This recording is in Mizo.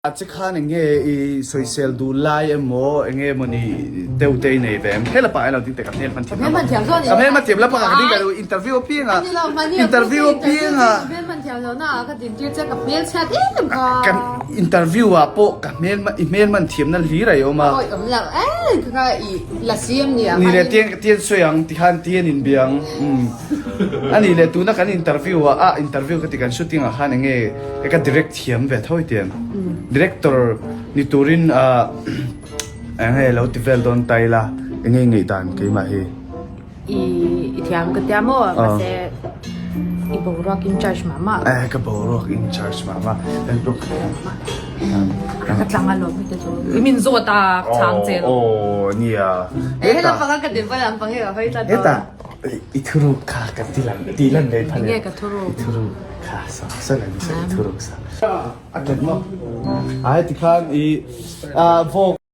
Che khan enge i sawisel duh lai emaw enge mawni deuh te i nei ve em? Hela pah ilo ding teh ka hmel hman thiam lo. Ka hmel hman thiam lo pakhat ka ding teh interview apiang a interview apiang a kan interview ah pawh ka hmel i hmel hman thiam na hlir a i awm a. Ni leh tiang tian sawi ang tikhan tian inbia ang umm ani leh tuna kan interview ah ah interview ka ti kan shooting ah khan enge ka direct Thiam ve tho i tiang. Director ni turin eng nge lo ti vel dawn ta ila eng nge ngaih dan keimah hi. I i thiam ka tia maw mahse i boruak in charge mah mah. Eh ka boruak in charge mah mah. Ka tlang a lawm hete chu. I min zawt a chhang che lo. Aw nia. Eh hela panga ka din pawh lam pang hi ka hawi tlat. Heta i thuruk kha kan ti lang ti lan leh phal. Enge ka thuruk? I thuruk. Kha sa sa la ni sa i thuruk sa. A ṭan maw? Ai tikhan i vawk.